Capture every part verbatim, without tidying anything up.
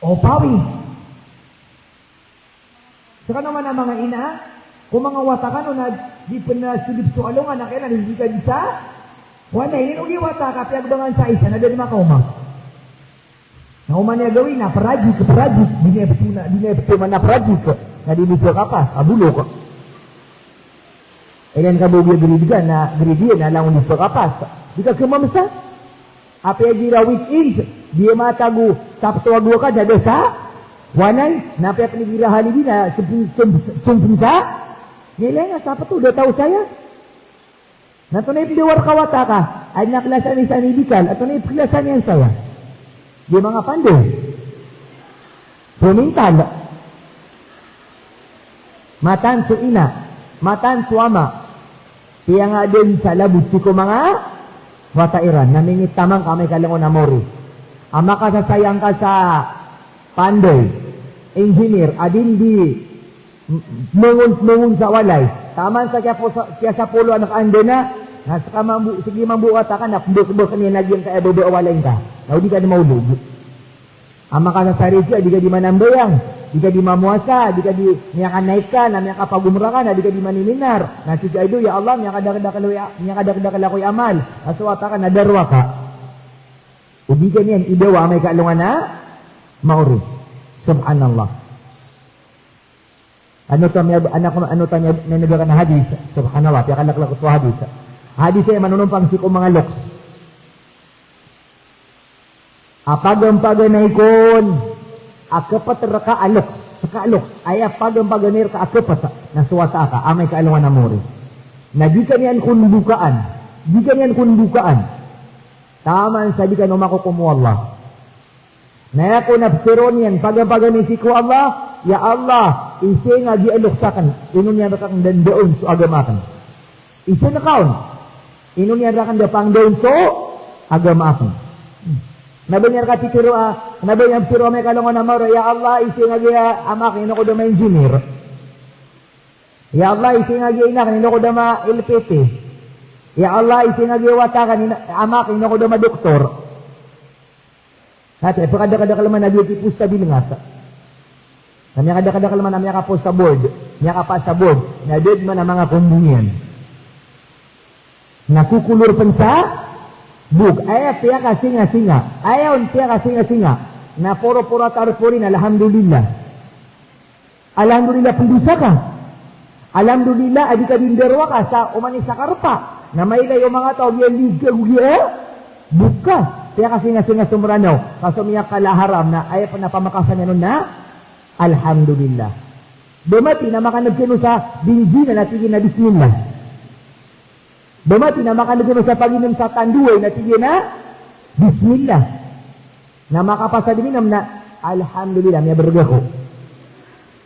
O pawi. Skano man a manga ina, ko manga wata kano na di pn a sdp so alongan a kailangan di sii ka di sa wanay, ino giya wata ka piyagbangan sa isa na da dn makaoma. Na oman iyan gawii na prajik, prajik, di niyan pto na, di niyan pto man a prajik, na di niyan pto kapas a bolok. Ilan ka bo giya grade ka na grade iyan na langon di pto kapas. Di ka kmamsa. Apiya igira weekends, di iyan matago Sabto ago Akad na da sa wanay, na apiya pn igira holiday na sump-, sump-, sumpn sa. Nilay na Sabto da taw saya. Na antonaa i pd a wata ka, adn a klasa niyan sa medikal, antonaa i pklasa niyan saya. Di manga pandoy. Pumintal. Mataan so ina, mataan so ama. Piyangadn sa labot sii ko manga wata iran, na mingitaman ka amay ka langon a maori. A makasasayang ka sa pandoy, engineer, a di dn di m-, mangon, mangon sa walay. Taman sa kiyapo-, sa, kiyasapolo anak anda na, na ska mambo, sii mambo wata ka na pmbkbk iyan a giyangkaya baba a walay ngka. Na o di ka dn maolog. A makasasariki a di ka di manambayang, di ka di mamowasa, di ka di miyakanaik ka, na miyakapagomra ka, na di ka di maniminar. Na tig ka, "Ado, ya Allah, miyakadakdakl ako i a-, miyakadakdakl ako i amal." Na so wata ka na darowaka. O di ka niyan idawa amay ka alongan a maori. Subhanallah. Ano ta miya, ano, ano ta miya, miyaneg akan a hadith. Subhanallah, piyakalaklak oto a hadith. Hadith aya manonompang sii ko manga loks. A pagampaganay kon a kpt rka a loks, ska a loks. Aya pagampaganay rka a kpt, na so wata ka, amay ka alongan a maori. Na di ka niyan kon bokaan. Di ka niyan kon bokaan. Taman sa di kano makokom o Allah. Na aya kon a ptharoon iyan, pagampaganay sii ko Allah, ya Allah, isii nga giya loks akn, ino niyan rakn da ndaon so agama akn. Isii nga kaon, ino niyan rakn da pangdaon so agama akn. Na ba niyan rka pitharo a, na ba niyan pitharo amay ka alongan a maori, ya Allah, isii nga giya ama akn, ino ko da ma-engineer. Ya Allah, isii nga giya ina akn, ino ko da ma-L P T. Ya Allah, isii nga giya wata akn, ina, ama akn, ino ko da ma-doktor. Ati, pkadakdakl man a giya di post a bilngat. Na miyakadakdakl man a miyakapost sa board, miyakapas sa board, na da dn man a manga kombong iyan. Na kokolor pn sa bok, aya piyakasingasinga, aya on piyakasingasinga, na poroporo a tarpori na alhamdulillah. Alhamdulillah pndosa ka. Alhamdulillah a di ka di ndarowaka sa oman i sakarpa. Na mailay o manga taw a giya liga go giya bok ka. Piyakasingasinga so Mranaw. Ka so miyakala a haram na aya pn a pamakasan iyan on na alhamdulillah. Ba mati na makan'g kano sa benzina na tig iyan a bismillah. Ba mati na makan'g kano sa pag'inm sa tanduay na tig iyan a bismillah. Na makapasad i min'm na, alhamdulillah, miyabrg ako.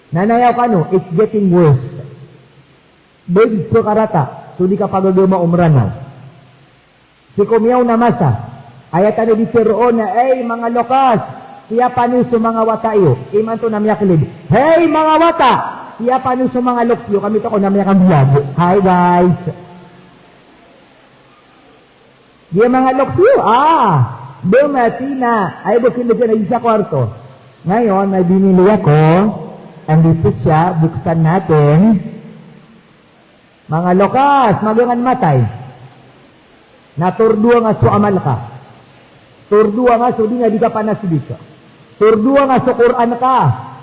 Na nayaw kano, it's getting worse. Big pkarata so di kapagagama o Mranaw. Sii ko miyaona a masa, aya tano di tharoon na, "Hey, manga loks, siyapa niyo so manga wata iyo." Imanto na miyaklid, "Hey, manga wata, siyapa niyo so manga loks iyo." Kami toko na miyakambiyag. Hi, guys. Giya manga loks iyo, ah, ba mati na, aya bo kin'g kano sa kwarto. Ngayon, may binili ako, andito siya, buksan natin. Manga loks, magangan matay. Na tordowa nga so amal ka. Tordowa nga so di nga di ka panasbik. Tordowa nga so Qur'an ka.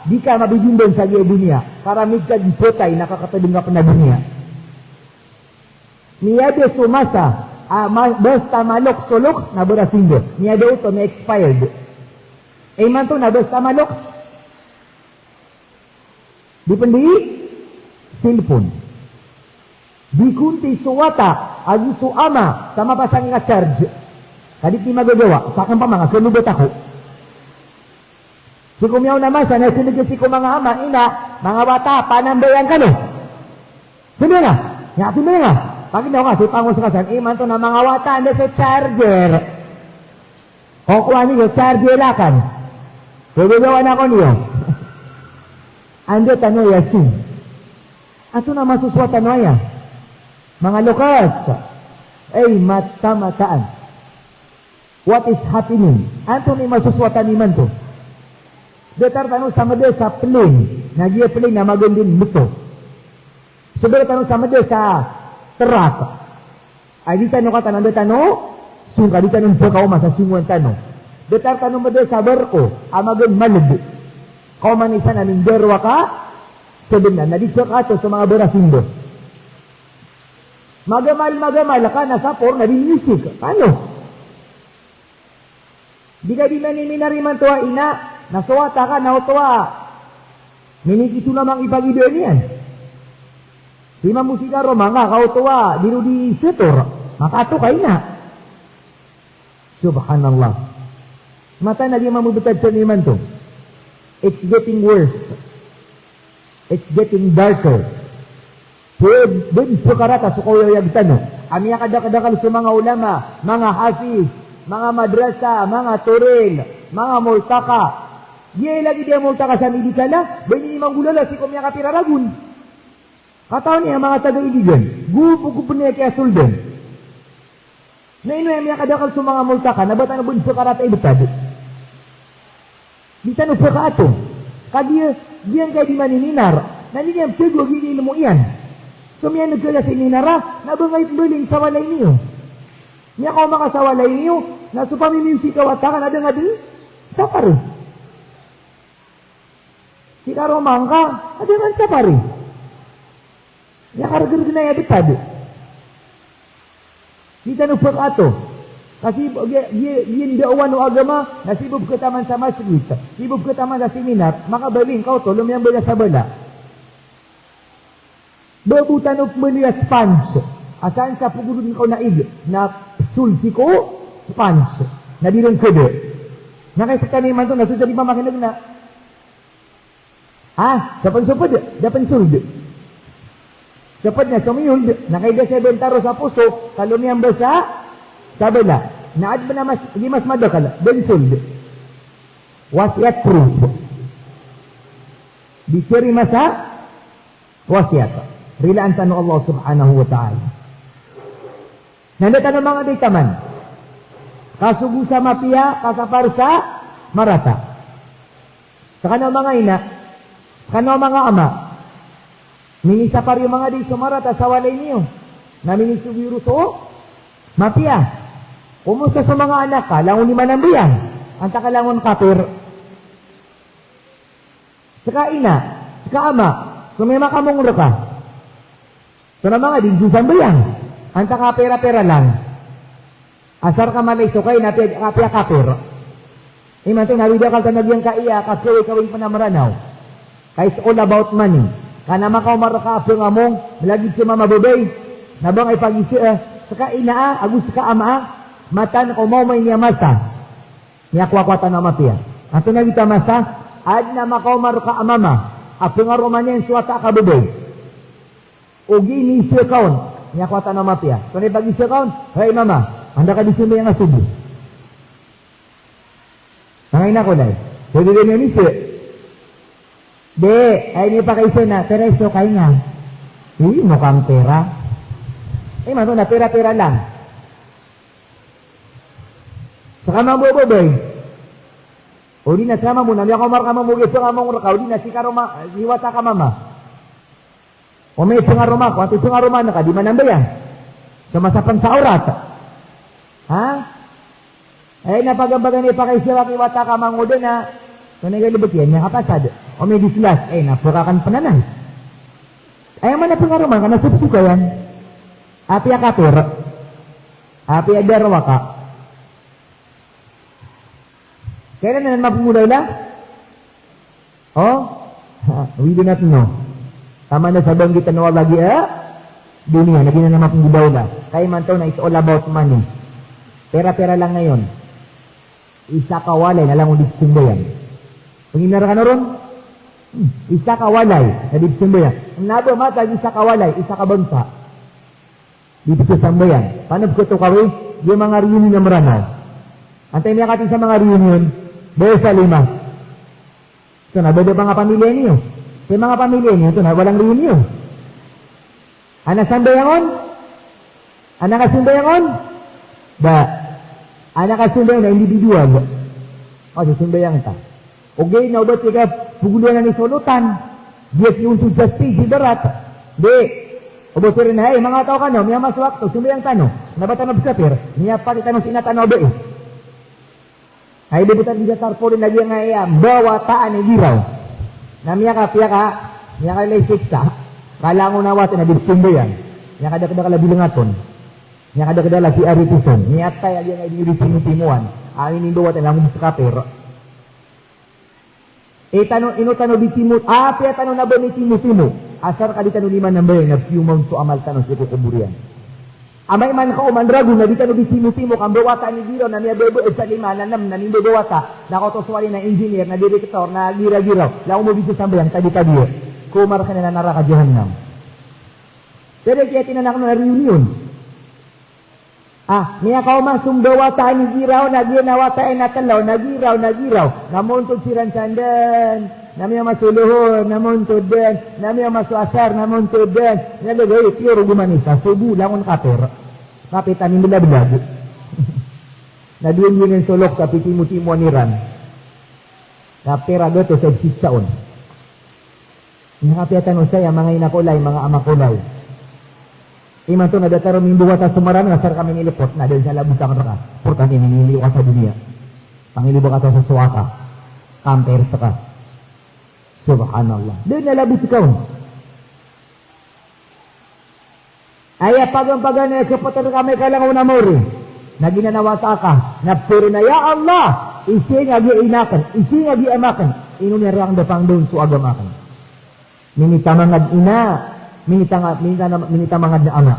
Di ka mabibindan sa giya doniya. Karamig ka di phatay, na kakatadng ka pn a doniya. Miyada so masa, ah, ma-, basta maloks so loks, na barasin da. Miyada oto, mi-expired. Imanto na basta maloks. Di pn di cellphone. Di konti so wata ago so ama sa mapasang ka charge. Ka di pn di magagawa, sakn pman nga kano ba tako. Sii ko miyaona a masa na sin'g sii ko manga ama, ina, manga wata, panambayang kano. Sambayang a, ya, sambayang a. Paginaw ka, sii pangos ka san, imanto na manga wata, anda so charger. Kokowa niyo, charge lakan. Gagagawan ako niyo. Anda tano Yasin? Antonaa i masosowa tano aya? Manga loks. Ay, mata-mataan. What is happening? Antonaa i masosowa tano imanto? Datar tano sa mada sa plane, na giya plane na magan dn bto. So datar tano sa mada sa trak, a di tano katan a da tano songka, di tano pkaoma sa songowan tano. Datar tano mada sa barko a magan malb, kaoma niyan san a mindarowaka sa bnar, na di pkaato so manga barasimba. Magamal, magamal ka na sa porn na di music, ano? Di ka di maniminar imanto a ina, na so wata ka na oto a minikito na mangipagidaan iyan. Si mamusik a roma nga ka oto a di ron di setor, makaato ka ina. Subhanallah. Mataan a di mambbtad tano imanto. It's getting worse. It's getting darker. Pd-, pd-, pkarata so kaoyagoyag tano a miyakadakdakl so manga ulama, manga hafiz, manga madrasa, manga toril, manga multaka. Giyai lagid a multaka sa medikal a ba ini manggolawla sii ko miyakapira ragon. Katawan iyan a manga taga Iligan, gopgopn iyan kiyasoldan. Na ino aya miyakadakl so manga multaka na ba tano bn pkarata i btad? Di tano pkaato. Ka giya, giyangkaya di maniminar, na di niyan pgo a giya ilmo iyan. So miyan'g ka sa seminar a, na ba ngait mbaling sa walay niyo. Miyakaoma ka sa walay niyo, na so pamimusik a wata ka na da nga dn sapari. Sii ka roma ngka, a da nga dn sapari. Miyakargrg na aya btad. Di tano pkaato. Ka sii bo, gi-, gi-, giya ndaowan o agama, na sii bo pkhataman sa masgit, sii bo pkhataman sa seminar, makabaling ka oto, lomiyambaya sa bala. Ba bo tano pmbaloy a sponge a san sa pgolod ngka on a ig, na psold sii ko sponge, na di ron kd. Na kay skaniyan imanto na so sa di pamakin'g na. Ah, so pn so pd, da pn sold. So pd na so miyold, na kay da sa ibntaro sa poso, ka lomiyambaya sa, sa bala. Na adn pn a mas, di mas madakl, da pn sold. Wasiyat proof. Di kiyarima sa wasiyat. Rilaan tano o Allah subhanahu wa ta'ala. Na da tano manga di taman. Ska sogo sa mapiya, ka sapar sa marata. Skano manga ina, skano manga ama. Minisapar iyo manga di so marata sa walay niyo. Na minisogo iyo ron so mapiya. Komosta so manga anak ka, langon i manambayang, antaa ka langon kapir. Ska ina, ska ama, so miyamakamong rka. Oto na manga di dn sambayang, antaa ka pira-pira lang. Asar ka malay so kaina, apiya, apiya kapir. Imanto na awid akal tano giyangkaya a kagawikawing pn a Mranaw. Ka it's all about money. Ka na makaoma rka a pngamong, lagid so mama babay, na ba nga ipagiza, eh, ska ina a, ago ska ama a, mataan ka o maoma ini a masa. Miyakowa-kowa tano a mapiya. Antonaa i giyoto a masa, adn a makaoma rka a mama a pngaroma niyan so wata ka babay. Ogaid na iza ka on, miyakowa tano a mapiya. Antonaa i pagiza ka on, hay mama, anda ka di sambayang a sobo? Manga ina ko lay. Pwede dn a miiza. Di, aya ipakaiza na, pira i sokay nga? Ino kang pira? Imanto na pira-pira lang. Ska mambo a babay. O di na ska mambo na miyakaoma rka a mama ogaid pngamong rka, o di na sii ka roma, sii wata ka mama. Omi pngaroma ko, antaa i pngaroma ngka, di manambayang. So masa pn sa awrat. Ha? Aya na pagambagan i pakaiza a wata ka mangoda na, antonaa i galbk iyan, miyakapasad. Omi di klas, aya na pkakan pn anan. Aya man a pngaroma ngka na sopsokayan. Apiya kapir. Apiya darowaka. Kailan anan mapnggolawla? O? Ha, we do not know. Taman na sa banggitan o Allah giya doniya, na di anan mapnggolawla. Ka imanto na it's all about money. Pira-pira lang ngayon. Isa ka walay na langon di pzambayang. Pangimnar kano ron? Hmm, isa ka walay na di pzambayang. Na ba matag isa ka walay, isa ka bangsa. Di pzasambayang. Pano pkatokawi, giya manga reunion a Mranaw. Antaa i miyakathay sa manga reunion, ba sa lima. Oto na, ba da manga pamilya niyo? Kay manga pamilya niyo, oto na, walang reunion. Ana sambayang on? Ana kasambayang on? Da. Ana kasambayang na individual. O, so sambayang ta. Ogaid na o ba tig a pagoloan i solotan, di a kiyontod sa stage ibarat. Di, o ba tig iran a, "Hay, manga taw kano, miyamaso a wakto, sambayang tano." Na ba tano pkapir, miyapatay tano sii na tano a bai. Hay, di ba tano di sa tarpaulin lagid angkaya mbawataan i giraw. Na miyakapiya ka, miyakalalag i siksa. Kalangon a wata na di psambayang. Miyakadakdakl a bilangaton. Miyakadakdakl a P R I T son. Miyatay lagid angkaya di niyo di timotimoan. Amin i mbawataan, langon sa kapir. E tano, ino tano di timo, apiya tano na ba mitimotimo. Asar ka di tano di manambayang na piyomaon so amal tano sii ko kobor iyan. Amay man ka o manragon na di tano di timotimo ka mbawataan i giraw na miyababaad sa lima na nem na mimbabawata. Na koto so wali na engineer, na direktor, na giragiraw. Langon mo di sambayang, tadi-tadi. Ko markana na naraka jahannam. Pwede kaya tinanak na reunion. Ah, miyakaoma so mbawataan i giraw, na giya na wataan a telaw, na giraw, na giraw. Na montod siran sa den, na miyamaso lohor, na montod den, na miyamaso asar, na montod den. Na lagid, piyor o gomanisa, sobo, langon kapir. Kapir, tani melabelag. Na dowa-dowa niyan so loks a pitimotimoan iran. Kapir a gatos a siksa on. Miyakapiya tano saya, manga ina ko lay, manga ama ko lay. Imanto na datar o mimbawata so marano, asar ka minilipot, na da sa labot angka rka. Portan ini, miniliyo ka sa doniya. Pangilibot ka sa sosowa ka. Kampir ska. Subhanallah. Da na labot ka on. Aya paganpagan a kapatad ka amay ka langon a maori. Na ginanawata ka, na poro na, "Ya Allah, ising a giya ina akn, ising a giya ama akn. Ino niyan rakn da pangdaon so agama akn." Minitamangad ina, minitanga-, minitana-, minitamangad na ama.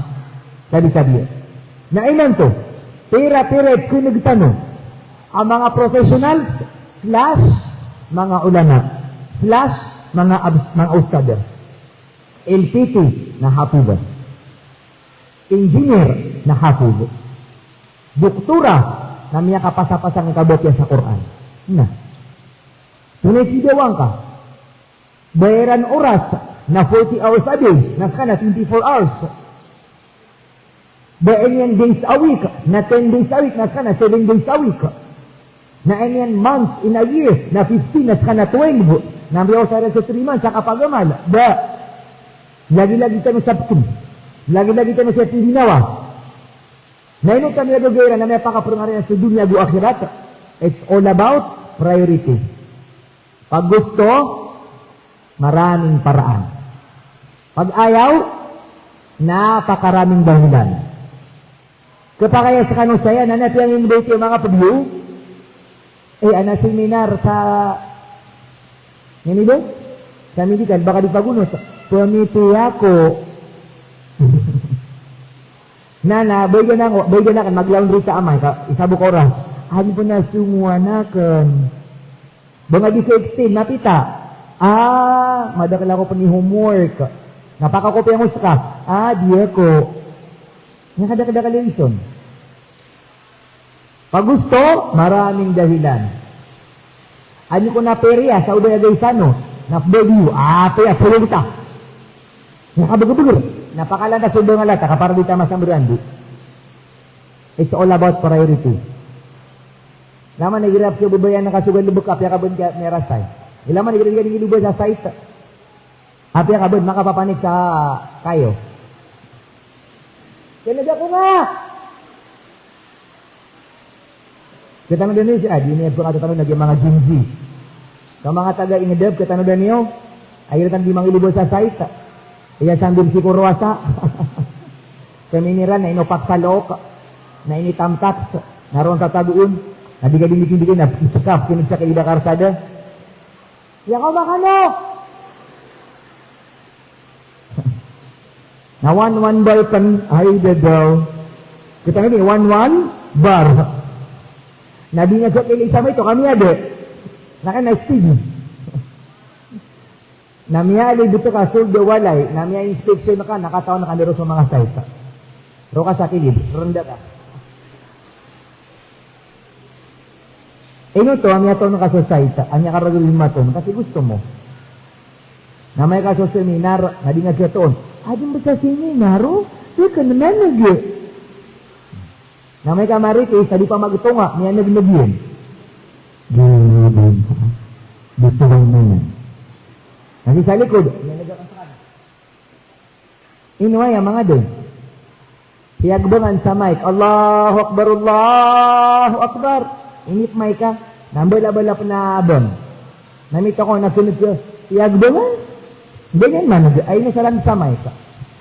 Tadi-tadi. Na imanto, pira-pira i pkhaneg tano a manga professionals, slash, manga ulama, slash, manga abs-, manga ustad. L P T na hafiz. Engineer na hafiz. Doktora na miyakapasapasang i kabatiya sa Qur'an. Na. Tonaa i kidawang ka? Bayaran oras na forty hours a day, na ska na twenty-four hours. Ba aya niyan days a week, na ten days a week, na ska na seven days a week. Na aya niyan months in a year, na fifteen, na ska na twelve. Na miyaosay ran so three months a kapagamal. Da. Lagilagi tano sa pkn. Lagilagi tano sa pnginawa. Na ino tano gagawii ran na miyapakaprngaran so doniya ago akhirat. It's all about priority. Pag gusto, maraming paraan. Pag ayaw, napakaraming dahilan. Kapakay a skano saya, na apiya ngini ba ito manga pagyo? Eh, adn a seminar sa, ngini ba? Sa medical, baka di pagonot. Pamiti ako. Na, na, baigan ako, baigan akn, maglaon rita amay ka, isa bo ka oras. Adn pn a songowan akn. Ba nga di ka extend, na pita. Ah, madakl ako pn i homework. Na pakakopiya ngka ska. Ah, di ako. Miyakadakdakl i reason. Pag gusto, maraming dahilan. Adn ko na periya sa obay a gay sano, na pbagyo, ah, apiya, polo kita. Miyakabagabagr. Na pakalantas o bangalat a kapara di ta masambrandi. It's all about priority. Laman igira pkhababayaan ka so galbk, apiya ka bn ka miyarasay. Ilaman igira di ka di loba sa site. Apiya ka bn makapapanik sa kayo. Kna da ko nga. Khatano dn iyo, ah, di niyo pkhatano na giya manga Gen Z. Sa manga taga Ingedab, khatano dn iyo, igira tano di mangiloba sa site. Iya sambil sii ko rowasa. Sa miniran, na inopak sa look. Na initamtaks. Na roo tatagoon. Na di ka di mikindikin, na iskap, kinigsa ka ida karsada. Ya ka makano. Na one one bar pn, ay dadaw. Khatano dn, one one bar. Na di nga so kini sa maito kami ade. Na kna stig. Na miyalibot ka so da walay, na miya-inspection ka, na katawan ka dn roo so manga site. Roo ka sa kilid, rnda ka. Ino to, a miyatoon ka so site, a miyakaragol i maton, kasi gusto mo. Na amay ka so seminar, na di nga kiyatoon. Adn ba sa seminar, o? Di ka naman nag-, Na amay ka marites, sa di pamagtonga, miyanagnag iyan. Ginawa ba yun? Di tawang mayan. Na di sa likod. Ino aya manga dn? Piyagbangan sa mic, "Allahu Akbar, Allahu Akbar." Inipmay ka, na mbalabala pn a bang. Na mita ko na kn ka, piyagbangan. Ba niyan maneg, ay na saran sa mic.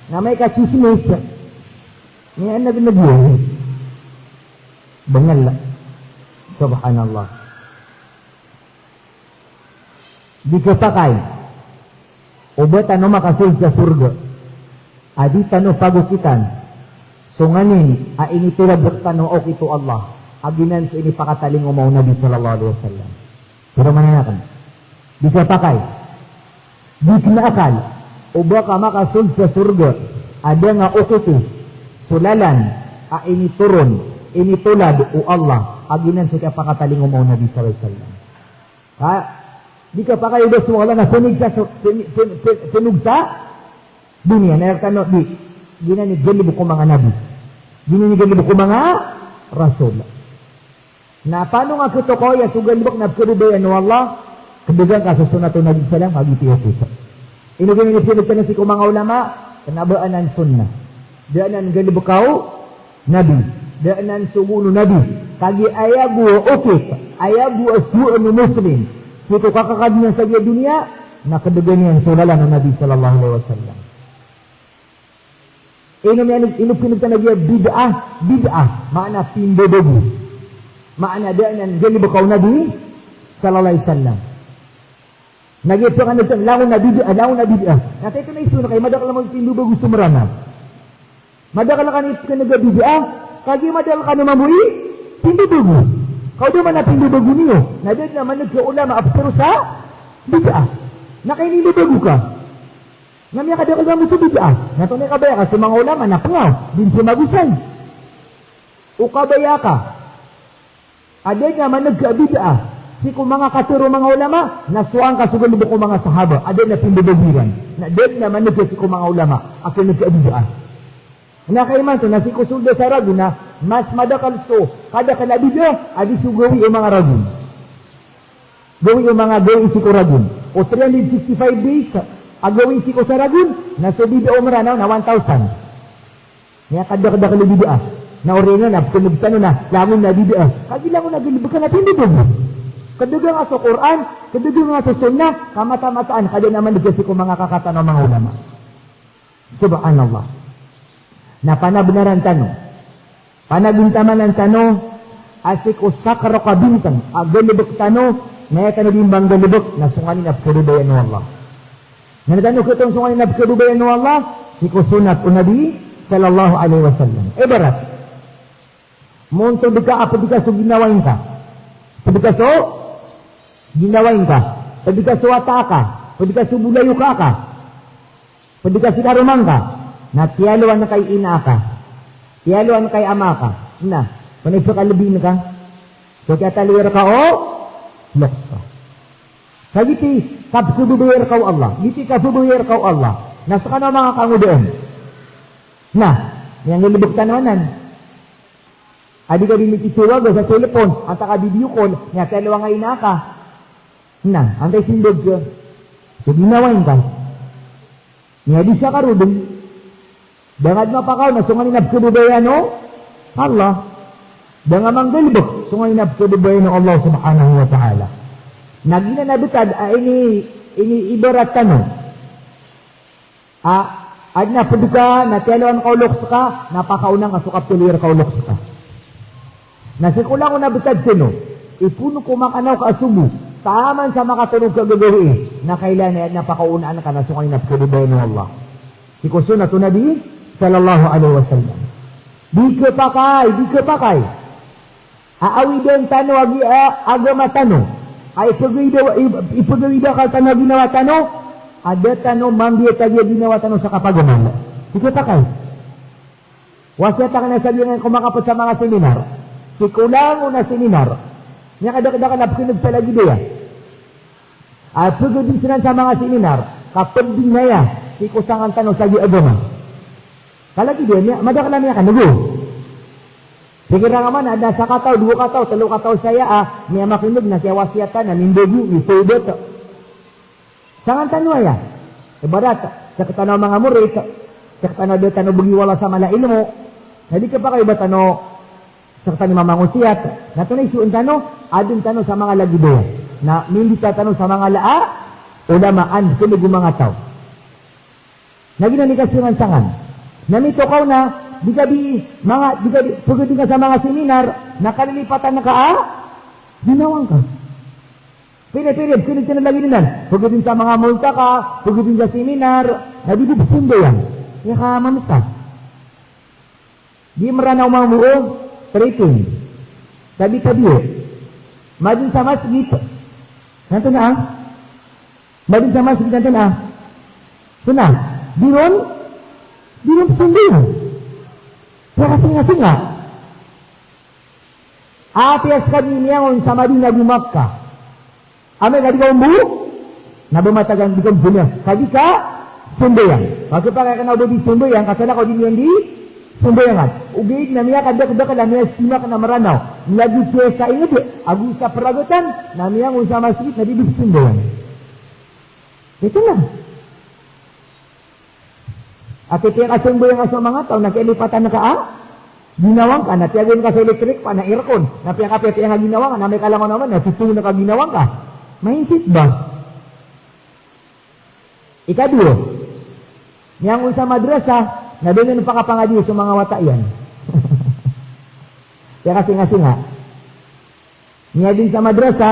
Na mic a tsismis. Niyan na bneg iyan. Bangal. Subhanallah. Di khapakay o ba tano makasold sa sorga a di tano pagokitan so nganin a initolad rktano a okit o Allah, a giyanan so inipakatalingoma o Nabi sallallahu alaihi wasallam. Pero mananakn, di khapakay, di kna akal o ba ka makasold sa sorga a da nga okiti so lalan a initoron, initolad o Allah, a giyanan so kiyapakatalingoma o Nabi sallallahu alaihi wasallam. Ha? Di khapakay o ba so Allah na pnogsa so, pn-, pn-, pn-, pnogsa doniya, na rktano di. Giyanan i galbk o manga nabi. Giyanan i galbk o manga rasul. Na pano nga khatokawi a so galbk na pkhababayaan o Allah, kdgan ka so sunnat o Nabi sallam, kagiya tig o Allah. Ino giyanan i pnogtano sii ko manga ulama, kna ba anan sunnah. Da anan galbk o Nabi, da anan sogoon o Nabi. Kagiya aya bo a okit, aya bo a sowaan o Muslim sii ko kakakadn iyan sa giya doniya, na kdgan iyan so lalan o Nabi sallallahu alaihi wasallam. Ino miyan, ino pinogtano a giya bid'ah, bid'ah, maana pimbabago. Maana da anan galbk o Nabi sallallahu alaihi wasallam. Na giya pn a langon a bid'ah, langon a bid'ah. Na titho na iso na kay madakl a mambo i pimbabago so Mranaw. Madakl kano i pkhan'g a bid'ah, kagiya madakl kano mambo i pimbabago. Ka o da man a pimbabago niyo, na da dn a man'g a ulama a ptharo sa bid'ah. Na kaini mbabago ka. Na miyakadakl mambo so bid'ah. Na tonaa i kabaya ka so manga ulama na pngaw, di pmagosay. O kabaya ka a da dn a man'g a bid'ah sii ko manga katharo o manga ulama, na sowaan ka so galbk o manga sahaba a da dn a pimbabago iran. Na da dn a man'g sii ko manga ulama a khan'g a bid'ah. Na kaimanto na sii ko solda sa ragon na mas madakl so kadakl a bid'ah a di so gawii o manga ragon. Gawii o manga gawii sii ko ragon. O three hundred sixty-five days a gawii sii ko sa ragon, na so bid'ah o Mranaw na one thousand. Miyakadakdakl i bid'ah. Na oriyan iyan a pkhan'g tano na langon a bid'ah. Kagiya langon a galbk ka na pimbabago. Kdgan ka so Qur'an, kdgan ka so sunnah, ka mataan-mataan ka da dn a man'g sii ko manga katharo o manga ulama. Subhanallah. Na panabnaran tano, panagontamanan tano a sii ko sakar o kabintang a galbk tano, na aya tano dii manggalbk na so nganin a pkhababayaan o Allah. Na aya tano khatoon so nganin a pkhababayaan o Allah, sii ko sunnat o Nabi sallallahu alaihi wasallam. Ibarat, montod ka a pd ka so ginawai ngka. Pd ka so ginawai ngka. Pd ka so wata aka. Pd ka so bolayoka aka. Pd ka si karoma ngka, na tiyalowan ka i ina aka, tiyalowan ka i ama aka, na, pn i pkhalbin ka so kiyatalowi rka o loks ka. Ka giyoto i kapkhababayaan rka o Allah, giyoto i kapkhababayaan rka o Allah. Na skano a manga kangodaan. Na, miyanggalbk tano anan. A di ka dii mititowag sa cellphone, antaa ka video call, na tiyalowan ka i ina aka. Na, antaa i simbag ka? So ginawai ngka. Miyadisa ka roo dn. Da nga dn mapakaona so nganin a pkhababayaan o Allah. Da nga manggalbk so nganin a pkhababayaan o Allah subhanahu wa ta'ala. Na giyanan a btad a ini, iniibarat tano a, adn a pd ka na tiyalowan ka o loks ka, na pakaona ngka so kaptalowi rka o loks ka. Na sii ko langon a btad tano, ipoon ko makanaw ka a sobo, taman sa makatonog ka gagawii, na kailangan a adn a pakaonaan ka na so nganin a pkhababayaan o Allah. Sii ko sunnat o Nabi sallallahu alaihi wasallam. Di khapakay, di khapakay a awidan tano a giya agama tano a ipgawida, ip-, ipgawida akal tano a ginawa tano a da tano mambiyat a giya ginawa tano sa kapagamal. Di khapakay. Wasiyat akn a sa giyangkai ko makapd sa manga seminar. Sii ko langon a seminar, miyakadakdakl a pkhan'g ta lagid aya a pgabisnan sa manga seminar, ka pd dn aya sii ko sangan tano sa giya agama. Ka lagid aya, miya-, madakl a miyakan'g. Pikiran ka man a adn a sakataw, dowa kataw, tlo kataw saya a miyamakin'g na kiyawasiyatan a mimbago, mitawbat. Sangan tano aya. Ibarat, sktano a manga morit, sktano a da tano bgi wala sa mala ilmo. Na di khapakay ba tano sktano i mamangosiyat. Na tonaa i soon tano, adn tano sa manga lagid aya. Na mimbita tano sa manga laa, ulama an, kna go manga taw. Na giyanan i kasangansangan. Na mitokaw na, di ka di, manga, di ka di, pagdating ka sa manga seminar, na kalilipatan ka a, ginawang ka. Pira, pira, pira, pira lagid anan. Pagdating sa manga multaka, pagdating sa seminar, na di di pzambayang. Aya ka mamsa. Di Mranaw mambo o tripping. Tabi-tabi. Madn sa masgit. Antonaa? Madn sa masgit antonaa? Antonaa? Di ron? Di ron pzambayang. Aya kasingasinga. Apiya ska di miyangon sa Madina go Makkah. Amay ka di ka ombo, na ba matagan di ka ombo sambayang. Ka di ka sambayang. Ka khapakay ka na ba di sambayang, ka salakaw di niyan di sambayangan. Ogaid na miyakadakdakl a miyasimak na Mranaw. Lagid saya sa ingd, ago sa pragatan, na miyangon sa masgit na di di pzambayang. Ito na. Ati piyakasambayang ka so manga taw, na kiyalipatan ka a ginawang ka, na tiyagan ka sa electric fan, na aircon, na piyakapiyapiya nga ginawang ka, na amay ka langon a man, na titong na ka ginawang ka. Mindset ba? Ikadowa, miyangon sa madrasa, na da niyan pakapangadiya so manga wata iyan. Piyakasingasinga. Miyadn sa madrasa,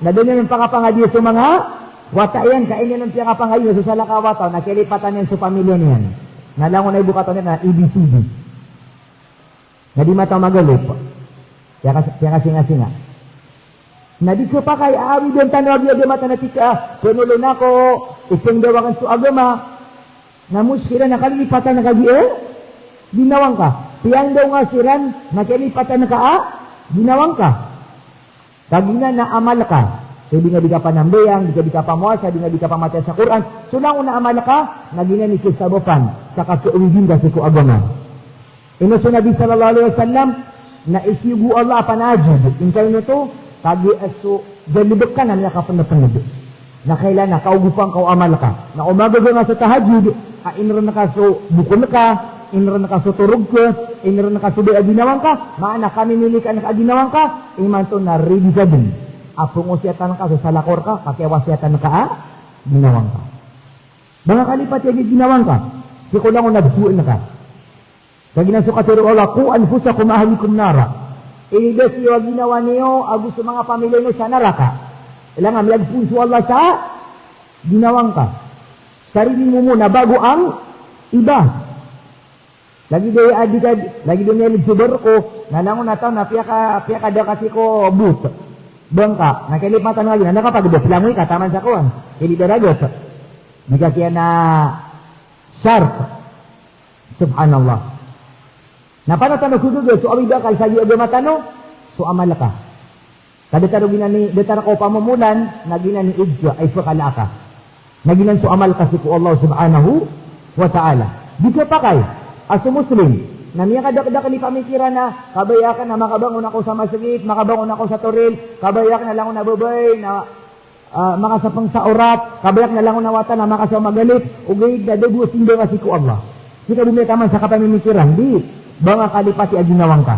na da niyan pakapangadiya so manga wata iyan, ka aya niyan piyakapangadiya so salakaw a wata, na kiyalipatan iyan so pamilya niyan. Na langon a ibokatan iyan na A B C D. Na di mataw magalip. Piyaka-, piyakasingasinga. Na di khapakay a awidan tano a giya da mata na tika, panolon ako, ipngdaw akn so agama. Na mo siran na kalilipatan ka giya, eh, ginawang ka. Piyangdaw nga siran na kalilipatan ka a, ginawang ka. Ka giyanan na amal ka. So di nga di ka panambayang, di nga di ka pamowasa, di nga di ka pamatay sa Qur'an. So langon a amal ka, na giyanan i kasabapan sa kakawidin ka sii ko agama. Ino so Nabi sallallahu alaihi wasallam, na isiyogo o Allah a panahajjud. Ingkaino oto, kagiya so galbk ka na miyakapndpnd. Na kailay na kaogopan ka o amal ka. Na o magaga nga so tahajjud, a inrn ka so bokon ka, inrn ka so torog ka, inrn ka so baya a ginawang ka, maana kamimilikan ka a ginawang ka, imanto na ready ka dn a pngosiyatan ka so salakaw rka, ka kiyawasiyatan ka a ginawang ka. Ba nga kalipati a ginawang ka, sii ko langon a bsowaan ka. Kagiya na so katharo o Allah, "Qu anfusakum wa ahlikum nara." Inidasi iyo a ginawa niyo ago so manga pamilya niyo sa naraka. Ilay nga miyagpoon so Allah sa ginawang ka. Sarili mo mona bago ang iba. Lagid o aya a di ka, lagid o miyalig so barko, na langon a taw na piyaka, piyakada ka sii ko boat. Bangka, na kalipatan ka lagi, na nakapagda, plangoy ka, taman sa kowan, kili daragat. Di ka kiya na shark. Subhanallah. Na pano tano khagaga so awid a akal sa giya agama tano, so amal ka. Ka datar o giyanan i, datar ka o pamomolan, na giyanan i id ka, ay pkhalaa ka. Na giyanan so amal ka sii ko Allah subhanahu wa ta'ala. Di khapakay a so Muslim, na miyakadakdakl i pamikiran na, kabaya akn na makabangon ako sa masgit, makabangon ako sa toril, kabaya akn na langon a babay, na ah, makasapng sa orat, kabaya akn na langon a wata na makasaw magalip, ogaid na da bo a simba nga sii ko Allah. Sii ka bo miyataman sa kapamimikiran, di, ba nga kalipati a ginawang ka.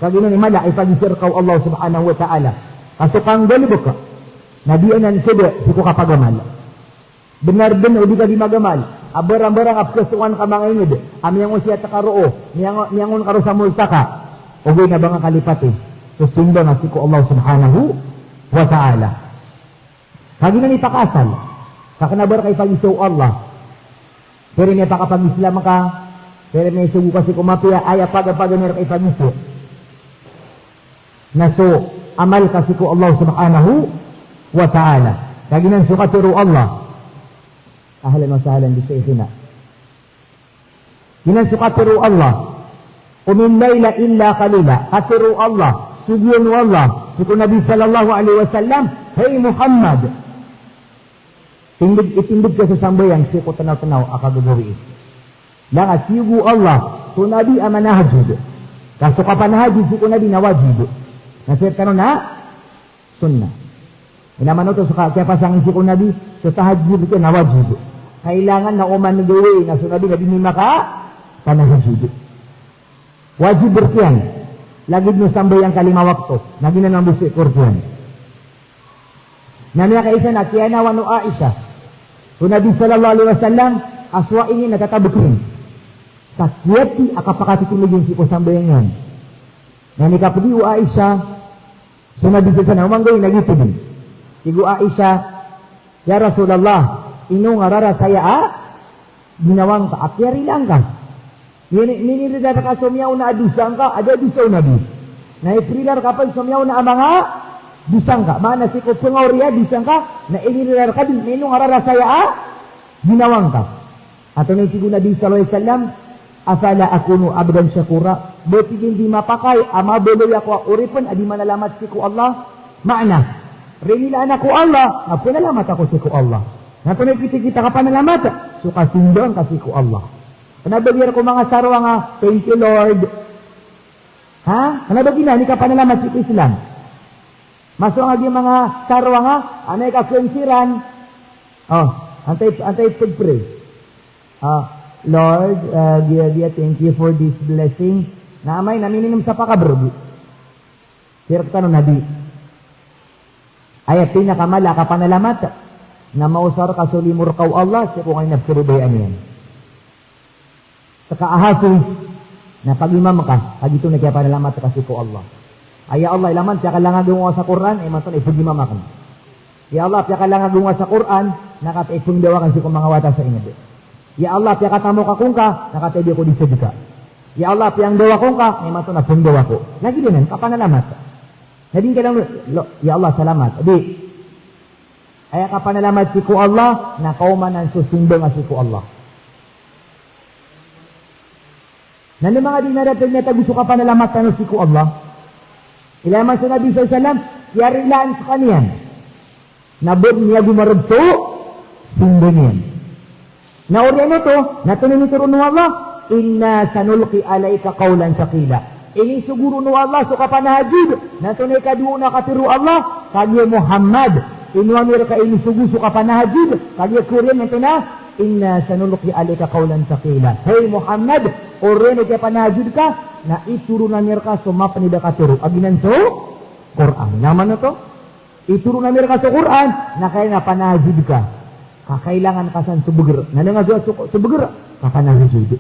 Ka giyanan i mala a ipagiza rka o Allah subhanahu wa ta'ala. Ka so kanggalbk, na di anan khada sii ko kapagamal. Bnar dn o di ka di magamal, a barangbarang a pkhasowan ka manga ingd, a miyangosiyat ka roo, miyang-, miyangon ka roo sa multaka. Ogaid na ba nga kalipati so simba nga sii ko Allah subhanahu wa ta'ala. Ka giyanan i pakaasal, ka kna ba rka ipagiza o Allah. Pira miyapakapag-Islam ka, pira miyasogo ka sii ko mapiya, aya pagapaganay rka ipagiza. Na so amal ka sii ko Allah subhanahu wa ta'ala. Ka giyanan so katharo o Allah. Ahlan wa sahlan bi shaykhina. Giyanan so katharo o Allah, "Qumil layla illa qalila." Katharo o Allah, sogoan o Allah sii ko Nabi sallallahu alaihi wasallam, "Hay Muhammad, tindg, itindg ka so sambayang sii ko tnawtnaw a kagagawii." Langon a siyogo o Allah so Nabi a manahajjud. Ka so kapanahajjud sii ko Nabi na wajib. Na sii rktano na sunnah. Ina man oto so ka-, kiyapasang sii ko Nabi, so tahajjud iyan na wajib. Kailangan na oman gawii na so Nabi na di niyan makapanahajjud. Wajib rkiyan. Lagid o sambayang ka lima wakto. Na giyanan mambo sii ko rkiyan. Na miyakaisa na kiyanawan o Aisha so Nabi sallallahu alaihi wasallam a so ai niyan na tatabkn sa kiyati a kapakatitindg iyan sii ko sambayang iyan. Na inikapdi o Aisha so Nabi sallallahu alaihi wasallam, oman gawii na giyoto dn. Tig o Aisha, "Ya Rasulullah, ino nga rarasaya a ginawa ngka a kiyarila ngka? Mini-, minirila rka so miyaona a dosa ngka, a da a dosa o Nabi. Na ipirila rka pn so miyaona a manga dosa ngka. Maana sii ko pngaoriya a dosa ngka, na inirila rka dn, ino nga rarasaya a ginawa ngka?" Antonaa i tig o Nabi sallallahu alaihi wasallam, "Afala akunu abdan shakura?" Ba tig iyan di mapakay a mabaloy ako a oripn a di manalamat sii ko Allah? Maana, rinilaan ako o Allah, na panalamat ako sii ko Allah. Na antonaa i kitakit a kapanalamat? So kasimba ngka sii ko Allah. Kna ba giyangkai ko manga saroang a, "Thank you, Lord." Ha? Kna ba giyanan i kapanalamat sii ko Islam? Masowa nga giya manga saroang a, amay ka kn siran. O, antaa i, antaa i pag-pray? Ah, Lord, ah, giya, giya, thank you for this blessing. Na amay na minimum sa pakabrg. Sii rktano na di. Aya pinakamala a kapanalamat na maosar ka so limo rka o Allah sii ko kna a pkhababayaan iyan. Ska a hafiz, na pag-imam ka, kagiya oto na kiyapanalamat ka sii ko Allah. Aya Allah, ilay man, piyakalangagowa ngka sa Qur'an, imanto na ipag-imam akn. Ya Allah, piyakalangagowa ngka sa Qur'an, na katii pngdawa akn sii ko manga wata sa ingd. Ya Allah, piyakatamok ako ngka, na katii di ako di sadka. Ya Allah, piyangdawa ako ngka, na imanto na pngdawa ako. Lagid anan, kapanalamat. Na di ngka lang, lo, ya Allah, salamat. Di. Aya kapanalamat sii ko Allah, na kaomanan so simba ngka sii ko Allah. Na ino manga di na datar a miyatago so kapanalamat tano sii ko Allah? Ilay man so Nabi sallallahu alaihi wasallam, kiyarilaan skaniyan. Na ba niyan gomarg so simba niyan. Na oriyan oto, na antonaa i initoron o Allah, "Inna sanulqi alayka qawlan thaqila." Inisogo ron o Allah so kapanahajud, na antonaa i kadowa on a katharo o Allah, kagiya Muhammad, ino ami rka inisogo so kapanahajud, kagiya oriyan antonaa, "Inna sanulqi alayka qawlan thaqila." Hay Muhammad, oriyan o kiyapanahajud ka, na itoron ami rka so mapnd a katharo. Aginan so Qur'an. Ilay man oto? Itoron ami rka so Qur'an, na kay na panahajud ka. Ka kailangan ka san so bgr. Na ino nga so, so bgr? Kapanahajud.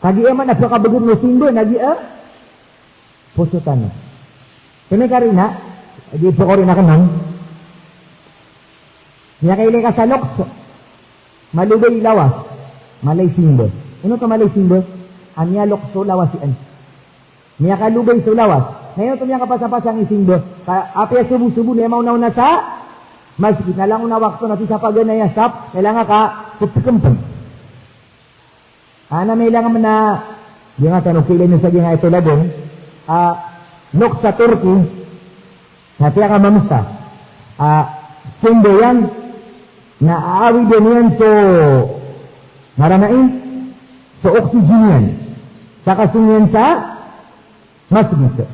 Kagiya man a pkabgr o simba, na giya poso tano. Kna karina, di pkorina kna. Miyakailay ka sa loks. Malobay i lawas. Mala i simba. Ino oto mala i simba? A miyaloks so lawas iyan. Miyakalobay so lawas. Na ino oto miyakapasapasang i simba? Ka, apiya sobo-sobo na aya maonaona sa masgit, na langon a wakto na sii sa paganay a sap, na ilay nga ka ptkmpn. Ana, mailang man a, giyangkaya tano kailay niyo sa giyangkaya toladan, a, loks sa Turkey, na piyakamamsa a simba iyan, na aawidan iyan so, ngaran ai, so oxygen iyan. Sa kasong iyan sa masgit.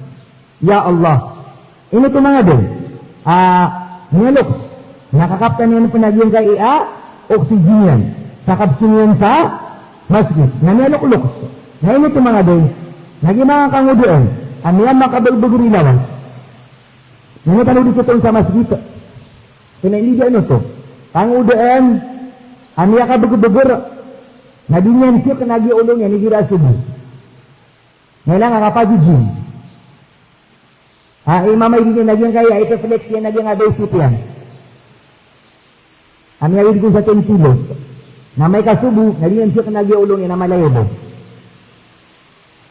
Ya Allah. Ino oto manga doy? A, miyaloks. Na kakaptan iyan pn a giyangkai a oxygen iyan. Sa kasong iyan sa masgit. Na miyalokloks. Na ino oto manga doy? Na giya manga kangodaan a miyamakabagbagr i lawas. Na ino tano di kitoon sa masgit? Kna inibidaan oto. Kangodaan a miyakabagbagr. Na di niyan kiyakn a giya olo niyan igira a sobo. Na ilay nga kapajijin. A, imamay di niyan a giyangkaya, ipflex iyan a giyangkaya a bicep iyan. A miyawid kon sa ten kilos. Na amay ka sobo, na di niyan kiyakn a giya olo niyan a mala i olo.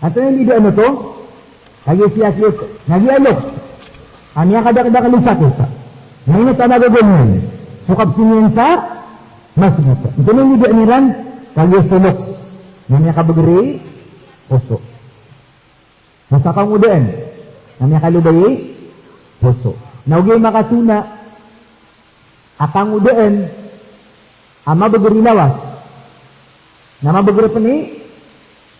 Antonaa i inibidaan oto? Kagiya siyakit, na giya loks a miyakadakdakl i sakit. Na ino oto a magaga niyan? So kasong iyan sa masgit. Antonaa i inibidaan iran? Kagiya so loks na miyakabagr i poso. Na sa kangodaan na miyakalobay i poso. Na ogaid makatona a kangodaan a mabagr i lawas, na mabagr pn i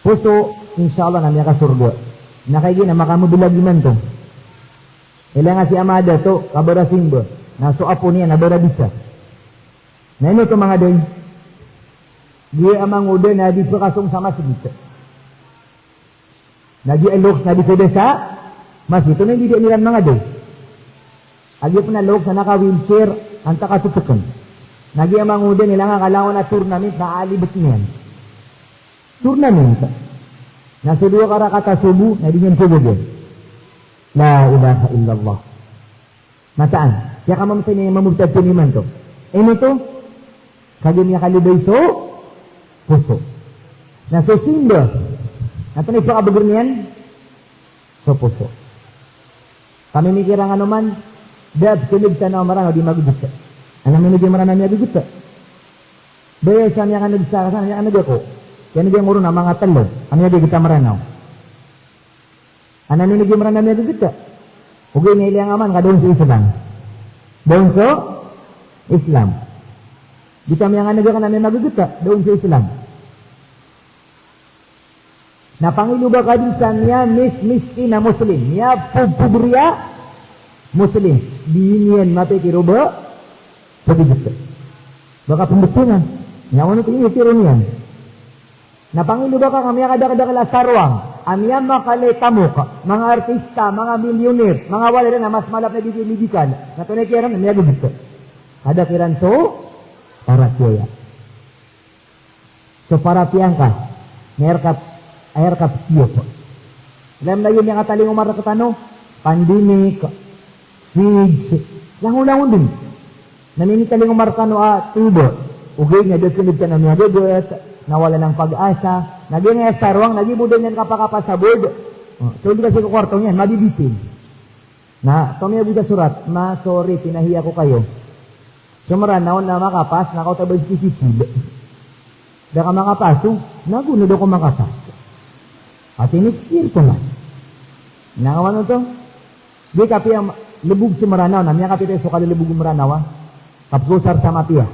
poso, insha Allah na miyakasorga. Na kagiya na makamablag imanto. Ilaya nga si ama a dato, kabarasimba. Na so apo niyan na barabisa. Na ino oto manga day? Giya a mangoda na di pekasong sa masgit. Na giya loks na di peda sa masgit. Oto na di di niran manga day. A giya pen a loks na naka-wheelchair, antaa ka toteken. Na giya mangoda na ilaya nga ka langon a tournament na alibet niyan. Tournament. Na so dowa ka rakat a sobo, na di niyan kagaga. La ilaha illallah. Mataan. Kiyakamamasay niyan mamurtad imanto. Ino oto? Kagiya miyakalibay so poso. Na so simba, na antonaa i pakabeger niyan? So poso. Pamimikiran kano man, da a pekeneg tano a Mranaw di magegeta. Ana minogi a Mranaw miyagegeta? Baya sa miyakaneg sa, sa miyakaneg ako. Kiyaneg angkoron a manga telo a miyagegeta a Mranaw. Ana minogi a Mranaw miyagegeta? Ogaid na ilaya nga man ka da on so Islam. Da on so Islam. Di ta miyanganeg aken a miyamagegeta, da on so Islam. Na pangiloba ka den sa miyamismiskin a Muslim, miyapobpobre a Muslim, di niyan mapikir o ba pegegeta. Ba ka pembetingan. Niyan oto i piro niyan. Na pangiloba ka ka miyakadakdakel a sarwang a miyamakalay tamok, manga artista, manga milyonir, manga walay ran a mas malap na di di medikal. Na antonaa i kiran, miyagegeta. Ka da kiran so paratiyaya. So paratiyaya ngka, na aya reka, aya reka pesiyop. Ilaya mlayon iyan a talingoma rektano, pandemic, siege, langolangon den. Na minitalingoma rekano a toba. Ogaid na da a keneg tano a miyageget, na wala nang pag-asa, na giya nga aya sarwang, na giya bo da niyan kapakapasabod. O, so di kasi ko kwarto niyan, mabibitin. Na, to miyabuta surat, ma, sorry, pinahiya ko kayo. So Mranaw na makapas, na kaoto ba si pipil. Da ka makapas, o, nago na da ko makapas. Ati next year ko man. Na kawan oto, di kapiya lebog so Mranaw, na miyakapiya so kalelebog o Mranaw, a. Kapagosar sa mapiya.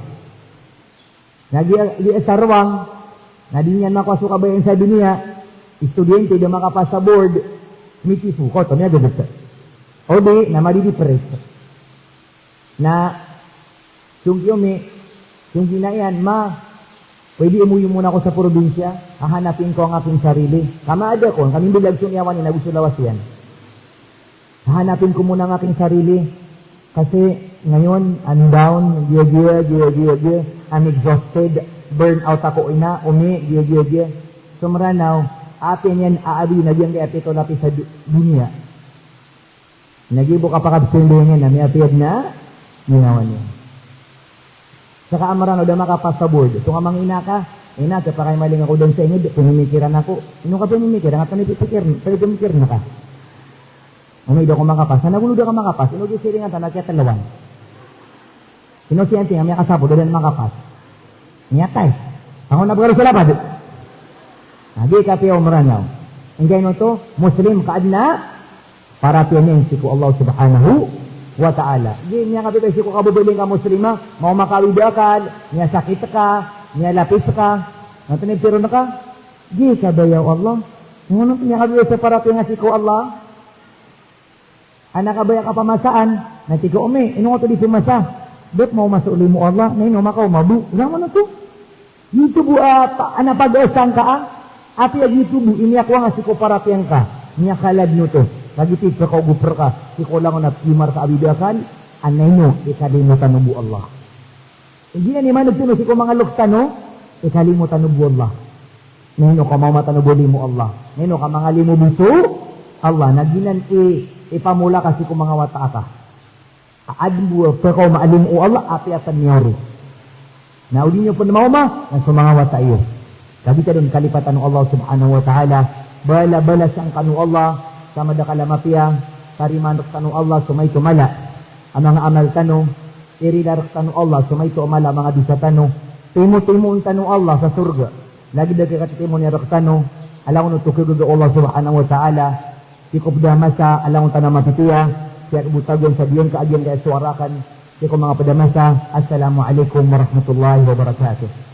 Na giya, giya sarwang, na di niyan makowa so kabayaan sa doniya, estudyante da makapas sa board, mitipo, koto, miyageget. O di, na madidepress. Na, songki omi, songki na iyan, ma, pwede umuwi muna ako sa probinsya, hahanapin ko ang aking sarili. Kamaada ko, kamimblag so niyawa niyan ago so lawas iyan. Hahanapin ko muna ang aking sarili. Kasi ngayon, I'm down, giya, giya, giya, giya, giya. I'm exhausted, burn out ako ina, omi, giya, giya, giya. So Mranaw, apiya niyan aabiyon a giyangkai a pito lapis a du-, doniya. Na giya bo kapakabsendingan iyan a miyapiya den a ginawa niyan. Saka a Mranaw da makapas sa board. So nga mangina ka, ina, kiyapakaimaling ako den sa inged, pemimikiran ako. Ino ka pemimikiran, antonaa i pipikir, pemimikiran ka. Omi, da ako makapas. Ana go da ka makapas, ino di siringan tano a kiyatelawan. Ino siyanting a miyakasapod a da makapas. Miyatay. Pangon a pagaro sa lapad. Na, di kapiya o Mranaw. Inggaino oto, Muslim ka aden a paratiyaya niyan sii ko Allah Subhanahu wa Ta'ala. Di miyakapiya sii ko kababaling ka Muslima, maoma ka a awid a akal, miyasakit ka, miyalapis ka. Na antonaa i piro na ka? Di kabaya o Allah. Ino oto miyakapiya sa paratiyaya nga sii ko Allah. Ana kabaya ka pamasaan, na tig ka, omi, ino nga oto di pemasa? Bep maoma so limo o Allah, na ino makaoma bo. Langon oto. Giyoto bo a, pa-, ana pag-asa ngka a, apiya giyoto bo i miyakowa nga sii ko paratiyaya ngka, miyakaladen oto. Kagiya tig ka, kaogoper ka sii ko langon a pimar ka a awid a akal, ana ino i kalimo tano bo Allah. Giyanan i maneg tano sii ko manga loks tano, i kalimo tano bo Allah. Na ino ka maoma tano bo limo o Allah. Na ino ka mangalimo bo so Allah. Na giyanan i, i pamola ka sii ko manga wata aka. A aden bo a pekaoma a limo o Allah, apiya pen miyaro. Na o di niyo pen maoma, na so manga wata iyo. Kagiya den kalipatan o Allah Subhanahu wa Ta'ala, bala-, balasan kano o Allah sa madakl a mapiya, tarimaan rektano o Allah so maito a mala a manga amal tano, irila rektano o Allah so maito a mala a manga dosa tano, timo-timoon tano o Allah sa sorga, lagid a kiyakatitimoon iyan rektano, a langon oto kagaga o Allah Subhanahu wa Ta'ala, sii ko ped a masa a langon tano a mapipiya, sii ko bo tagoan sa giyangkai a giyangkai a sowara aken, sii ko manga ped a masa. Assalamu alaikum warahmatullahi wabarakatuh.